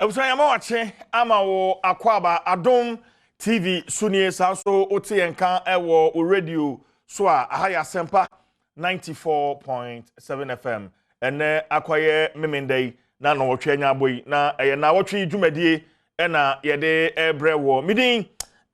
Abusua, yɛma wakye ama wo akwaaba. Adom TV so nie. Saa nso wote yɛn ka wɔ wo radio so a, aha yɛ Asɛmpa 94.7 FM. Ɛnɛ akɔyɛ Memenda yi na nɔwɔtwe anya abɔ yi, na ɛyɛ naawɔtwe dwumadie ɛna yɛde ɛbrɛ wɔ. Medin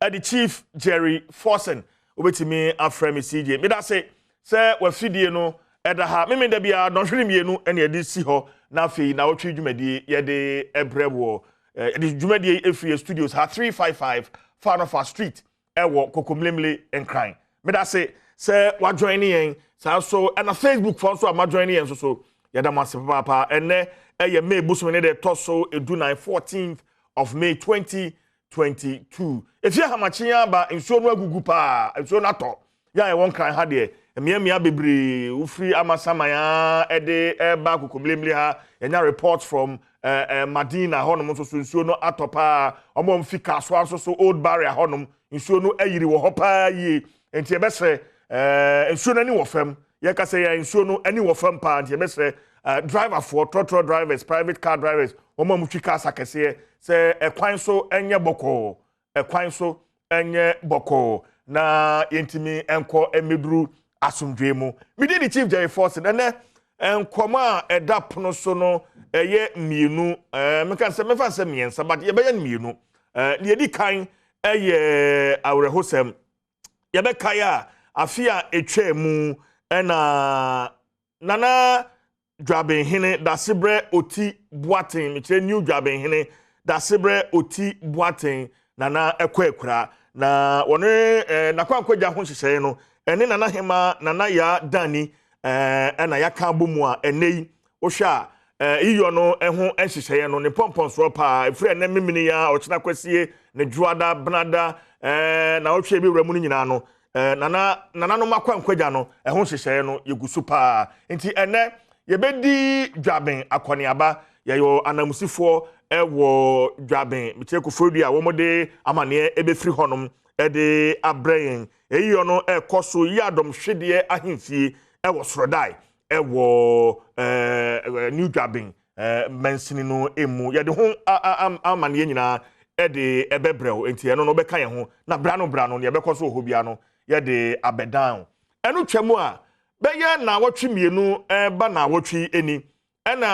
ɛde Chief Jerry Forson, wobɛtumi afrɛ me CJ. Meda se sɛ wafidie no ɛda ha. Memenda biara dɔnhwere 2 ɛna yɛde si hɔ, na afei naawɔtwe dwumadie yɛde ɛbrɛ wɔ. Yɛde dwumadie efiri yɛ studios ha, 355 Fanofa Street, ɛwɔ Kokomlemle, Nkran. Meda se sɛ wajoin ne yɛn. Saa nso ɛna Facebook fɔ nso a majoin ne yɛn nso so, yɛda mo ase papaapa. Ɛnɛ ɛyɛ May bosome ne de ɛtɔ so 14, 14th of May 2022. Efi ahamakye aba, nsuo no agugu paa, nsuo no atɔ. Yɛ a ɛwɔ Nkran ha deɛ, mmeammea bebree, wofiri Amasaman a ɛde ɛba Kokomlemle ha, yɛnya report from Madina hɔnom nso so, nsuo no atɔ paa. Ɔmo a wɔfi Kasoa nso so, Old Barrier hɔnom, nsuo no ayiri wɔ hɔ paa yie. Nti yɛbɛsrɛ, nsuo no ani wɔ fam. Yɛka sɛ yɛ nsuo no ani wɔ fam paa, nti yɛbɛsrɛ driverfoɔ, trɔtrɔ drivers, private car drivers, wɔn a wɔtwi cars akɛseɛ, sɛ ɛkwan so nyɛ bɔkɔɔ, ɛkwan so nyɛ bɔkɔɔ, na yɛntumi nkɔ mmɛduru asomdwee mu. Mede ne Chief Jerry Forson. Ɛnɛ nkɔmɔ a ɛda pono so no ɛyɛ mmienu, meka sɛ mɛfa sɛ mmiɛnsa, but yɛbɛyɛ no mmienu. Deɛ ɛdi kan ɛyɛ awerɛhosɛm. Yɛbɛkae a, afe a ɛtwa mu ɛna Nana Dwabenhene Dasebrɛ Oti Boaten, mekyerɛ New Dwabenhene Dasebrɛ Oti Boaten, Nana ɛkɔ akura na wɔne n'akwankwagya ho nhyehyɛeɛ no ɛne Nana Hema Nana Yaa Dani ɛna yɛaka abɔ mu a, ɛnɛ yi wohwɛ a, yiyɔ no ho nhyehyɛeɛ no ne mpɔmpɔnsoɔ paa ɛfiri ɛnɛ Memene yi a, ɔkyena Kwasie ne Dwoada, Benada, na wɔtwe bi wura mu no nyinaa no, nana nananom akwankwagya no ɛho nhyehyɛeɛ no yɛgu so paa. Nti ɛnɛ yɛbɛdi Dwaben akɔneaba. Yɛyɛ anamusifoɔ ɛwɔ Dwaben, mekyerɛ Koforidua, a wɔde amanneɛ ɛbɛfiri hɔnom ɛde abrɛ yɛn. Ɛyiyɔ no ɛkɔ so yi Adɔm Hwedeɛ ahemfie ɛwɔ Sorodae, ɛwɔ New Dwaben mansini no emu. Yɛde ho amanneɛ nyinaa ɛde ɛbɛbrɛw. Nti ɛno no wobɛka yɛn ho na bra no bra no nea ɛbɛkɔ so wɔ hɔ bia no yɛde abɛdan. Ɛno twɛ mu a, bɛyɛ naawɔtwe 2 ɛba naawɔtwe ani, ɛna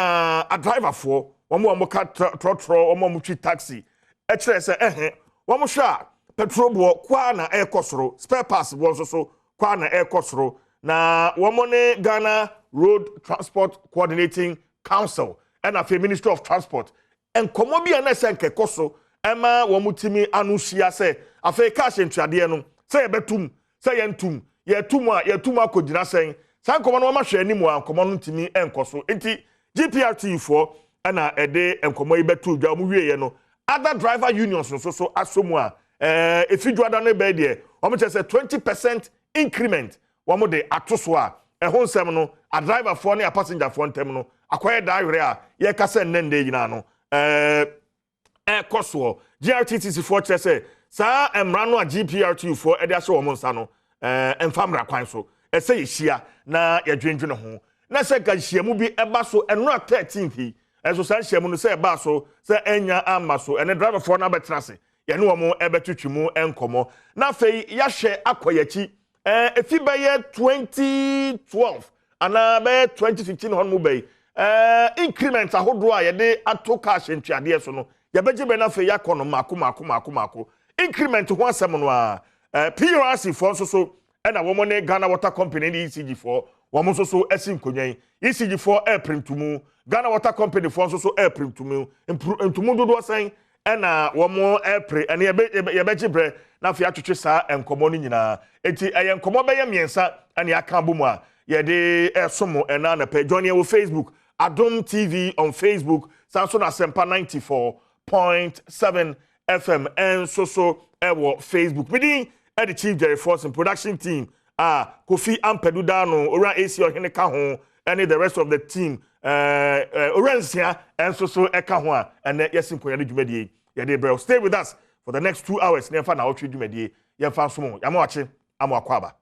adriverfoɔ, wɔn a wɔka trɔtrɔ, wɔn a wɔtwi taxi, ɛkyerɛ sɛ ɛhɛ wɔn hwɛ a, petrol boɔ kwaa na ɛrekɔ soro, spare parts boɔ nso so kwaa na ɛrekɔ soro, na wɔn ne Ghana Road Transport Coordinating Council ɛna afei Ministry of Transport nkɔmɔ bi a na ɛsɛ nkɛkɔ so ɛma wɔn timi ano hyia sɛ afei cash ntuadeɛ no, sɛ yɛbɛtum, sɛ yɛntum, yɛtum a, yɛtum akɔgyina sɛn. Saa nkɔmɔ no wɔn ahwɛ anim a, nkɔmɔ no ntumi nkɔ so. Nti GPRT foɔ ɛna ɛde nkɔmɔ yi bɛto dwa. Wɔn wieɛ no, other driver unions nso so aso mu a, efi Dwoada no bɛyɛ deɛ wɔn kyerɛ sɛ 20% increment wɔn de ato so a, ɛho nsɛm no, adriverfoɔ ne apassengerfoɔ ntɛm no akɔyɛ daawere a yɛka sɛ nnɛ nnɛ nyinaa no ɛɛkɔ soɔ. GRTTC foɔ kyerɛ sɛ saa mmara no a GPRT foɔ ɛde ahyɛ wɔn nsa no, ɛmfa mmara kwan so. Ɛsɛ yɛhyia na yɛdwendwene ho, na sɛ nka nhyiamu bi ɛba so ɛnora 13th yi ɛnso, saa nhyiamu no sɛ ɛbaa so, sɛ ɛnya ama so, ɛne driverfoɔ no abɛtena ase, yɛne wɔn ɛbɛtwitwi mu nkɔmɔ. Na afei yɛahwɛ akɔ yɛkyi, efi bɛyɛ 2012 anaa bɛyɛ 2015 hɔ no mu bɛyi, increment ahodoɔ a yɛde ato cash ntuadeɛ so no, yɛbɛgye bɛ no. Afei yɛakɔ no mako mako mako mako increment ho asɛm no a, PURC foɔ nso so ɛna wɔn ne Ghana Water Company ne ECG foɔ, wɔn nso so asi nkonnwa yi. ECG foɔ ɛɛpere ntumu, Ghana Water Company foɔ nso so ɛɛpere ntumu. Ntumu dodoɔ sɛn ɛna wɔn ɛɛpere? Ɛne yɛbɛgye brɛ na afei atwitwe saa nkɔmɔ no nyinaa. Eti ɛyɛ nkɔmɔ bɛyɛ mmiɛnsa ɛne aka abɔ mu a yɛde ɛsom ɛna anapɛ. Join yɛn wɔ Facebook, Adom TV on Facebook, saa nso na Asɛmpa 94.7 FM ɛnso so ɛwɔ Facebook. Midin ɛde Chief Jerry Forson. Production team a Kofi Ampadu Dano, Owura AC Ɔhene ka ho, ɛne the rest of the team, Owura Nsia ɛnso so ɛka ho a, ɛnɛ yɛsi nkonnwa de dwumadie yɛde brɛ. Stay with us for the next 2 hours na yɛmfa na ɔtwe dwumadie yɛmfa nsom. Yàmú akye ama akɔ aba.